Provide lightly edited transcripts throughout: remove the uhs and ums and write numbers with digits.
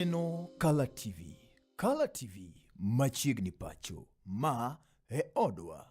Neno Kala TV. Kala TV machiegni pacho. Ma e odwa.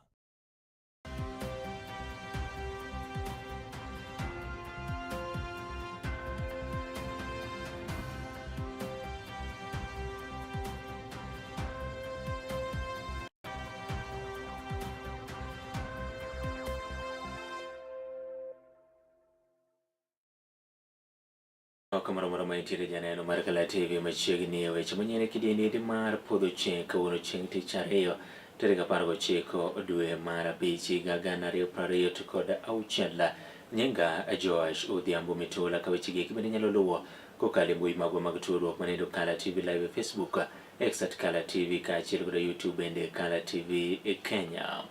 Kamoro moro ma intiere janeno mar Kala TV machiegni e weche manyien e kidieny mar podho chieng' kawuono chieng' tich ariyo tarik 19 dwe mar abich higa 2026. Nyinga Joash Odhiambo Mitula ka weche gi eki bende inyalo luwo kokalo e mbui magwa mag tudruok manendo Kala TV Live e Facebook, X at Kala TV kaachiel koda YouTube bende Kala TV e Kenya.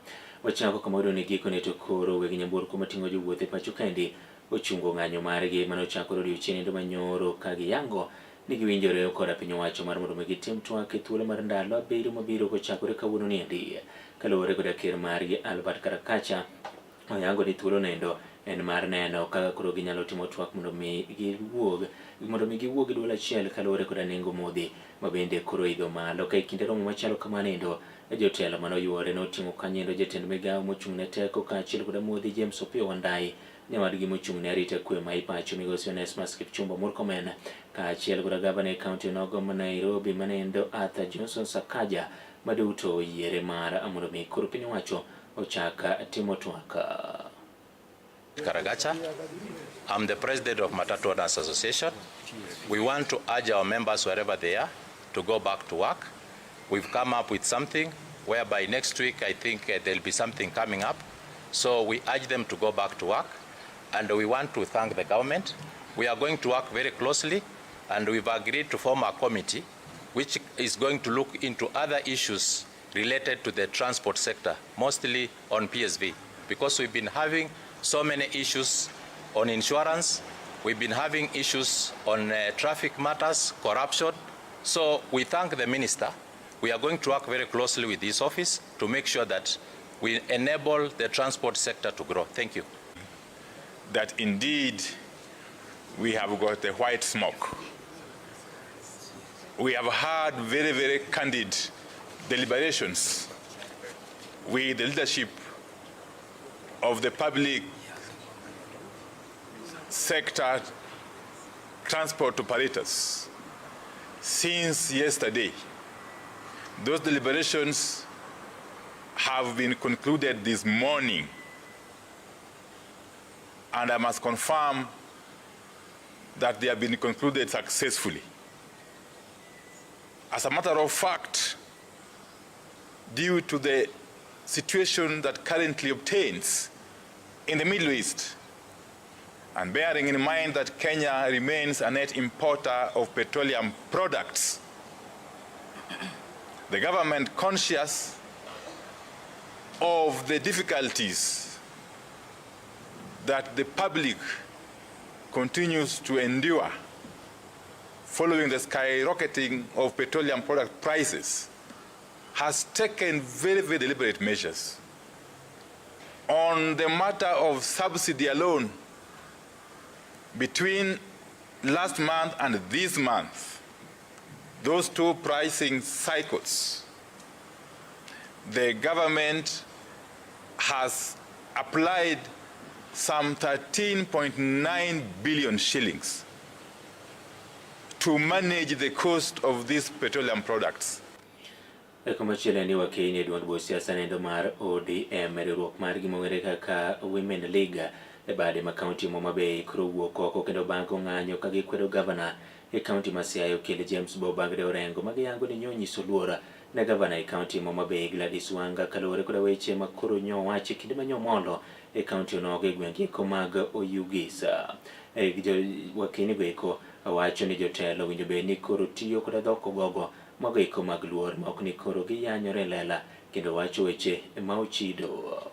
Wachako kama wayudo ni gikone to koro weg nyamburko mating'o jowuoth e pacho kaendi ochungo ng'anyo margi mane ochakore odiochieng' manyoro ka giyango ni giwinjore koda piny owacho mar mondo mi gitim twak e thuolo mar ndalo abiriyo mabiro kochakore kawuono niendi. Kaluwore koda ker margi Albert Karakacha oyango ni thuolo nendo en mar neno kaka koro ginyalo timo twak mondo mi giwuog mondo mi giwuog gi duol achiel kaluwore koda nengo modhi ma bende koro idho malo. Ka e kinde romo machalo kamano endo jotelo mane oyuore noting'o kanyo endo jatend migawo mochung' ne teko kaachiel koda modhi James Opiyo Wandayi nyawadgi mochung' ne arita kwe ma ipacho migosi Onesmus Kipchumba Murkomen kaachiel koda gavana e kaunti onogo ma Nairobi manendo Arthur Johnson Sakaja maduto oyiere mar mondo mi koro piny owacho ochak timo twak. Karagacha. I'm the president of Matatu Owners Association. We want to urge our members wherever they are to go back to work. We've come up with something whereby next week I think there'll be something coming up. So we urge them to go back to work, and we want to thank the government. We are going to work very closely, and we've agreed to form a committee which is going to look into other issues related to the transport sector, mostly on PSV, because we've been having so many issues on insurance, we've been having issues on traffic matters, corruption. So we thank the minister. We are going to work very closely with his office to make sure that we enable the transport sector to grow. Thank you. That indeed we have got a white smoke. We have had very, very candid deliberations with the leadership of the public sector transport operators since yesterday. Those deliberations have been concluded this morning, and I must confirm that they have been concluded successfully. As a matter of fact, due to the situation that currently obtains in the Middle East, and bearing in mind that Kenya remains a net importer of petroleum products, the government, conscious of the difficulties that the public continues to endure following the skyrocketing of petroleum product prices, has taken very, very deliberate measures. On the matter of subsidy alone, between last month and this month, those two pricing cycles, the government has applied some 13.9 billion shillings to manage the cost of these petroleum products. Komachielo en ni wakeyni e duond buch siasa nendo mar ODM e riwruok mar gima ong'ere kaka Women League e bade ma kaunti ma Homa Bay koro wuok oko kendo bango ng'anyo ka gikwedo gavana e kaunti ma Siaya Okil James Bobagre Orengo ma giyango ni nyo nyiso luor ne gavana e kaunti ma Homa Bay Gladys Wanga kaluwore koda weche ma koro nyo wachi kinde ma nyo molo e kaunti onogo e gwenge eko mag Oyugis. Wakeyni go eko wacho ni jotelo owinjo bed ni koro tiyo koda dhok ogogo mago eko mag luor ma ok ni koro giyanyore e lela kendo wacho weche ma ochido.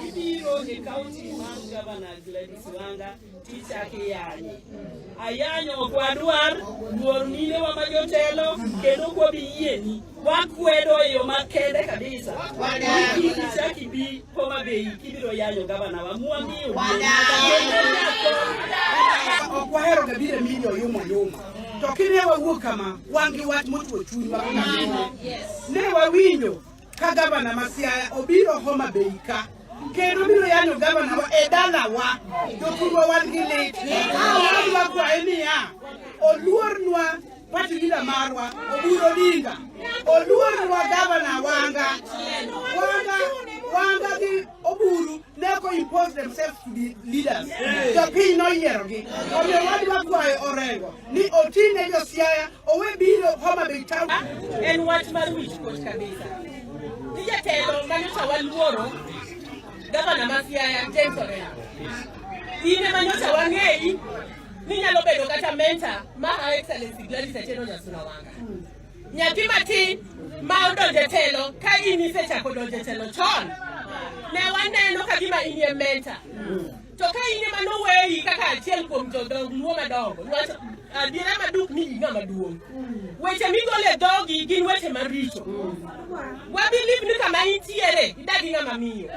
Ibiro e kaunti mar gavana. gavana Gladys Wanga tichak iyanye. Ayanyo ok wadwar, luor minewa ma jotelo kendo ok wabi yieni. Wakwedo e yo makende kabisa. Ni kik ichak ibi Homa Bay kibiro yanyo gavana wa mwamiyo luor. Kendo jakom Ok wahero ga biro e media oyuma oyuma. To kine wawuok kama, wan gi wach mochwo chunywa kaka mine. Ne wawinjo ka gavana ma Siaya obiro Homa Bay ka kendo biro yanyo gavana wa e dalawa. Jothurwa wan gi lit. Wadwa kwaye niya, oluornwa party leader marwa Oburu Odinga, oluornwa gavana Wanga. Wanga, Wanga gi Oburu ne ok impose themselves to be leaders. Jopiny noyierogi. Omiyo wadwa kwayo Orengo ni otine jo Siaya owe biro Homa Bay town. En wach mar wich kuot kabisa. Ni jatelo manyocha waluoro, gavana ma Siaya James Orengo. In ema nyocha wang'eyi ni nyalo bedo kata mentor ma Her Excellency Gladys Atieno Nyasuna Wanga. Nyathi matin ma odonjo e telo ka in isechako donjo e telo chon. Ne waneno ka gima in e mentor. To ka in ema noweyi kaka achiel kuom jodong Luo madongo, niwach adiera maduk ni in ng'ama duong'. Weche migolo e dhogi gin weche maricho. Wa believe ni kama intiere idagi ng'ama miyo.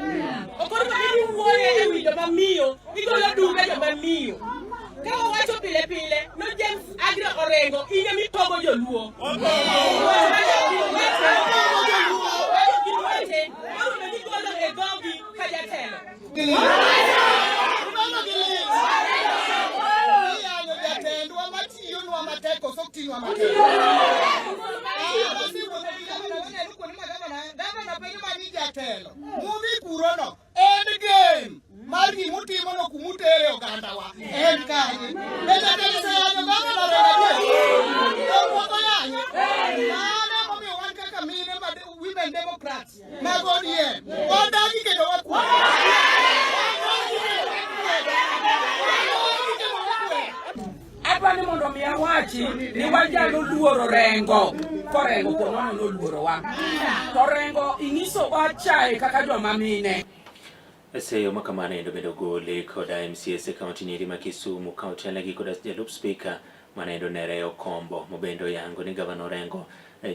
Ok onego bed ni iwuoyo e wi joma miyo, igolo dume joma miyo. Ka wawacho pile pile no James Agro Orengo in ema ipogo joluo. Gin weche monego bed ni igolo e dhogi ka jatelo. Iyanyo jatendwa matiyonwa matek koso ok tinwa matek. Gavana penjo ma ni jatelo mudhi kurono en game mar gimutimono kumutere ogandawa en kanye? Be jatelo oseyanyo gavana Orengo adier? Dongruok oyanye? Mano emomiyo wan kaka mine ma women democrats mag ODM wadagi kendo wakwedo. Adwa ni mondo mi awachi ni wanyalo luoro Rengo korengo kuomwa noluorowa to Rengo inyisowa chae kaka joma mine. Seyo ma kamano endo bende ogole koda MCAs e kaunti nyeri ma Kisumu ka otelnegi koda jalup spika manendo Nereo Kombo mobende oyango ni gavana Orengo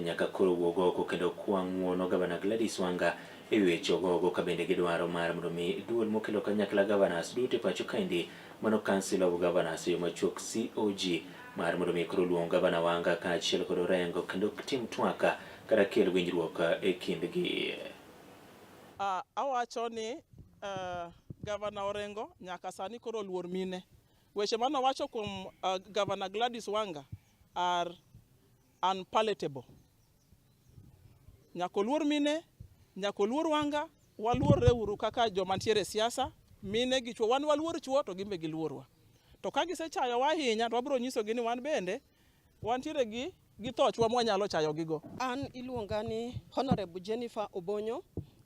nyaka koro wuog oko kendo kwa ng'uono gavana Gladys Wanga e wi weche ogogo ka bende gidwaro mar mondo mi duol mokelo kanyakla governors duto e pacho kaendi mano Council of Governors e yo machuok COG mar mondo mi koro luong gavana Wanga kaachiel kod Orengo kendo tim twak kata kel winjruok e kindgi. Awacho ni Gavana Orengo nyaka sani koro oluor mine. Weche mane owacho kuom Gavana Gladys Wanga are unpalatable. Nyaka oluor mine, nyaka oluor Wanga, waluorre uru kaka joma ntiere e siasa, mine gi chuo. Wan waluor chuo to gin be giluorwa. To ka gisechayowa ahinya to wabiro nyisogi ni wan bende wantiere gi gi thochwa mwanyalo chayogigo. An iluonga ni Honorable Jennifer Obonyo,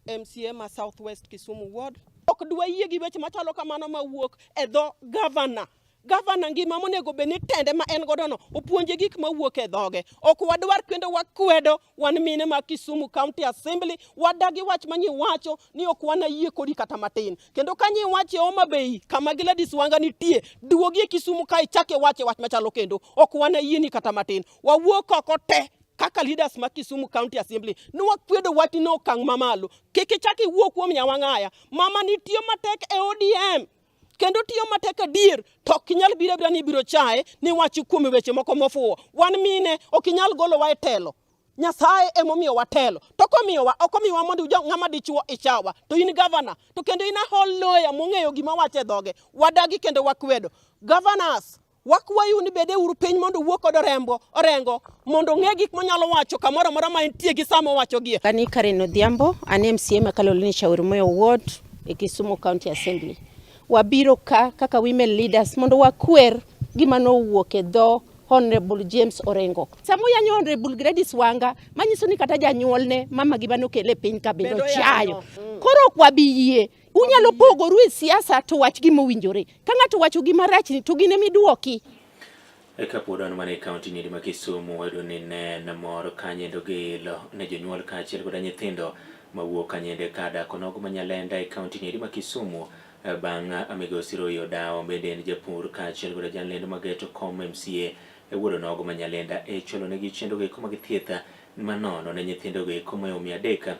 MCA ma South West Kisumu Ward. Ok dwayie gi weche machalo kamano mawuok e dho gavana. Gavana ngima monego bed ni tende ma en godo no opuonje gik mawuok e dhoge. Ok wadwar kendo wakwedo wan mine ma Kisumu County Assembly, wadagi wach ma nyiwacho ni ok wanayie kodi kata matin. Kendo ka nyiwache Homa Bay kama Gladys Wanga nitie, duogi e Kisumu ka ichake wache wach machalo kendo. Ok wanayie ni kata matin. Wawuok oko te kaka leaders ma Kisumu County Assembly ni wakwedo wachni no okang' mamalo. Kik ichak iwuo kuom Nyawang'aya. Mama nitiyo matek e ODM. Kendo tiyo matek adier to ok inyal biro abira ni ibiro chaye ni wach kuom weche moko mofuwo. Wan mine ok inyal golowa e telo. Nyasaye emomiyo watelo. To komiyowa ok omiyowa mondo ng'ama dichuo ichawa. To in gavana to kendo in a whole lawyer mong'eyo gima wacho e dhoge. Wadagi kendo wakwedo. Governors, wakwayu ni bede uru piny mondo wuo kod Orembo, Orengo mondo ong'e gik monyalo wacho kamoro amora ma entie gi sama owachogie. Ani Karen Odhiambo, an MCA ma Kaloleni Shauri Moyo Ward e Kisumu County Assembly. Wabiro ka kaka women leaders mondo wakwer gima nowuok e dho Honorable James Orengo. Sama oyanyo Honorable Gladys Wanga, manyiso ni kata janyuolne mama gi manokele e piny ka bende ochayo. Koro ok wabi yie. Unyalo pogoru e siasa to wach gima owinjore. Ka ng'ato owacho gima rachni to gin ema iduoki. Eka pod wan mana e kaunti nyiri ma Kisumu wayudo ni ne en mor kanyendo gi ilo ne jonyuol kaachiel koda nyithindo mawuok kanyende kada konogo ma Nyalenda e kaunti nyiri ma Kisumu. Bang' migosi Roy Odawo bende en japur kaachiel koda jalendo mageto kom MCA e wuod onogo ma Nyalenda e chwalo negi chenro go eko mag thieth manono ne nyithindo go eko mohewo 300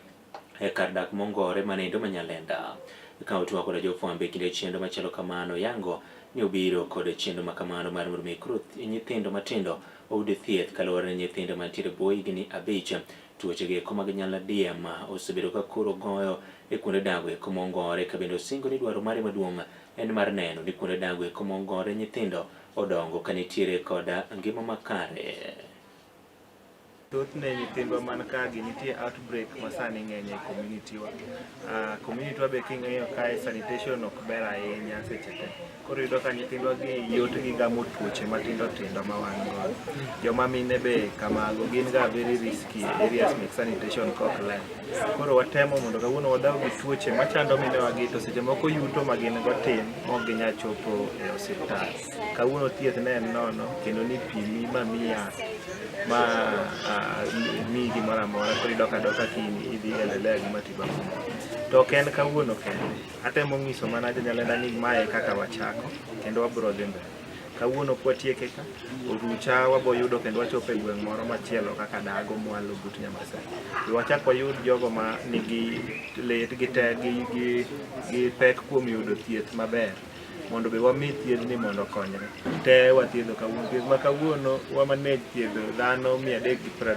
e kar dak mongore manendo ma Nyalenda. Ka otwak koda jofwambo e kinde chenro machalo kamano yango ni obiro kod chenro makamano mar mondo mi koro nyithindo matindo oyud thieth kaluwore ni nyithindo mantiere bwo higni 5 tuoche go eko mag nyaldiema osebedo ka koro goyo e kuonde dago eko mongore ka bende osingo ni dwaro mare maduong' en mar neno ni kuonde dago eko mongore nyithindo odongo ka nitiere koda ngima makare. Thothne nyithindwa man ka gi nitie outbreak ma sani ng'eny e community wa. Community wa be king'iyo kae sanitation ok ber ahinya seche te. Koro iyudo ka nyithindwa gi yot gi gamo tuoche matindo tindo ma wan godo. Joma mine be kamago gin ga very risky areas mek sanitation ka ok ler. Koro watemo mondo kawuono wadhaw gi tuoche machando minewa gi to seche moko yuto ma gin go tin mok ginyal chopo e osiptal. Kawuono thieth ne en nono kendo ni pimi ma miyi yath ma miyi gimoro amora koro idok adoka kiny idhi endelea gi matibabu. To ok en kawuono kende. Atemo nyiso mana jo-Nyalenda ni mae kaka wachako kendo wabro dhi mbele. Kawuono kwatieke ka, orucha wabo yudo kendo wachopo e gweng' moro machielo kaka Dago mwalo but Nyamasai. Be wachak wayud jogo ma nigi lit gi te gi pek kuom yudo thieth maber mondo be wami thiedhni mondo okonyre. Te wathiedho kawuono. Thieth ma kawuono wa manage thiedho dhano 350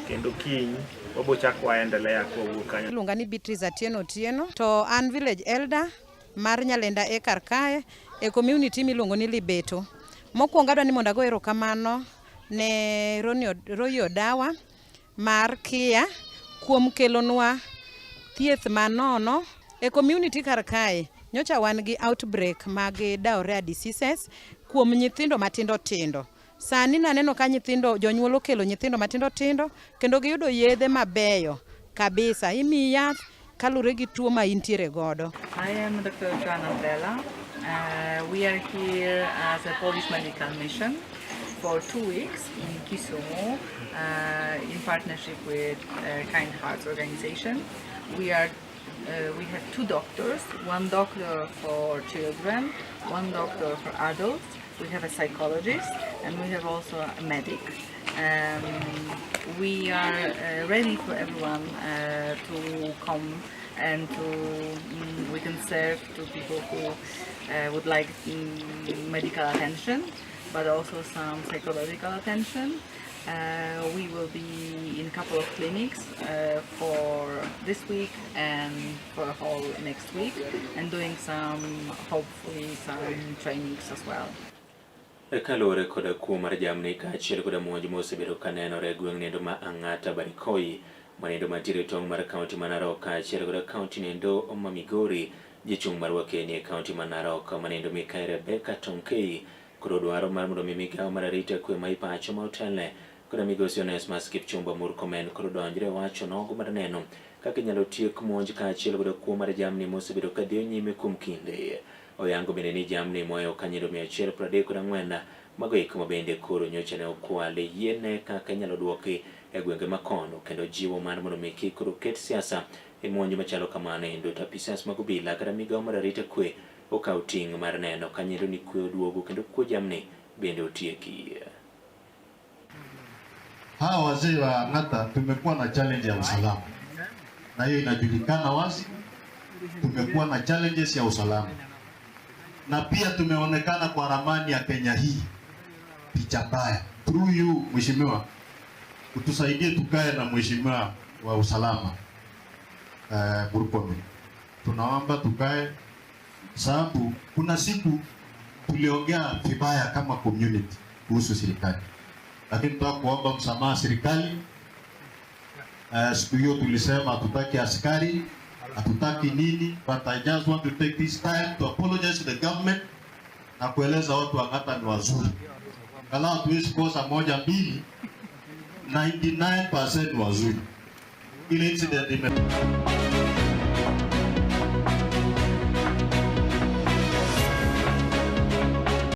kendo kiny wabo chak waendelea kwawuok kanyo. Iluonga ni Beatrice Atieno Otieno to an village elder mar Nyalenda e kar kae e community miluongo ni Libeto. Mokwongo adwa ni mondo ago erokamano ne Roy Odawa mar Kia kuom kelonwa thieth manono e community kar kae. Nyocha wan gi outbreak mag diarrhea diseases kuom nyithindo matindo tindo. Sani naneno ka nyithindo jonyuol okelo nyithindo matindo tindo kendo giyudo yedhe mabeyo kabisa. Imiyi yath kalure gi tuo ma intiere godo. I am Dr. Joanna Bella. We are here as a Polish medical mission for 2 weeks in Kisumu in partnership with Kind Hearts organization. We have 2 doctors, one doctor for children, one doctor for adults. We have a psychologist and we have also a medic. We are ready for everyone to come and to we can serve to people who would like medical attention, but also some psychological attention. We will be in a couple of clinics for this week and for the whole next week, and doing some, hopefully, some trainings as well. Kaluwore koda kuo mar jamni kaachiel koda monj mosebedo kanenore e gweng' nendo ma Ang'ata Barikoi manendo mantiere tong' mar kaunti ma Narok kaachiel koda kaunti nendo ma Migori. Jachung' mar Wakeni e kaunti ma Narok manendo Mikai Rebecca Tonkei koro dwaro mar mondo mi migawo mar arita kwe ma ipacho ma otelne koda migosi Onesmus Kipchumba Murkomen koro donjre wacho nogo mar neno kaka inyalo tiek monj kaachiel koda kuo mar jamni mosebedo kadhiyo nyime kuom kinde. Oyango bende ni jamni mohewo kanyindo 134 mago eko ma bende koro nyocha ne okwal yiene kaka inyalo duoki e gwenge makono kendo jiwo mar mondo mi kik koro ket siasa e monj machalo kamano endo to apisas mag obila kata migawo mar arita kwe okaw ting' mar neno kanyindo ni kwe oduogo kendo kuo jamni bende otieki. Hawa wazee wa Ang'ata tumekuwa na challenge ya usalama, na hiyo inajulikana wazi. Tumekuwa na challenges ya usalama, na pia tumeonekana kwa ramani ya Kenya hii picha mbaya. Through you mheshimiwa, utusaidie tukae na mheshimiwa wa usalama Murkomen. Tunaomba tukae, sababu kuna siku tuliongea vibaya kama community kuhusu serikali, lakini tunataka kuomba msamaha serikali. Siku hiyo tulisema hatutaki askari, hatutaki nini, but I just want to take this time to apologize to the government na kueleza watu wa Ang'ata ni wazuri. Angalau hatuwezi kosa moja mbili, 99% wazuri. Ile incident ime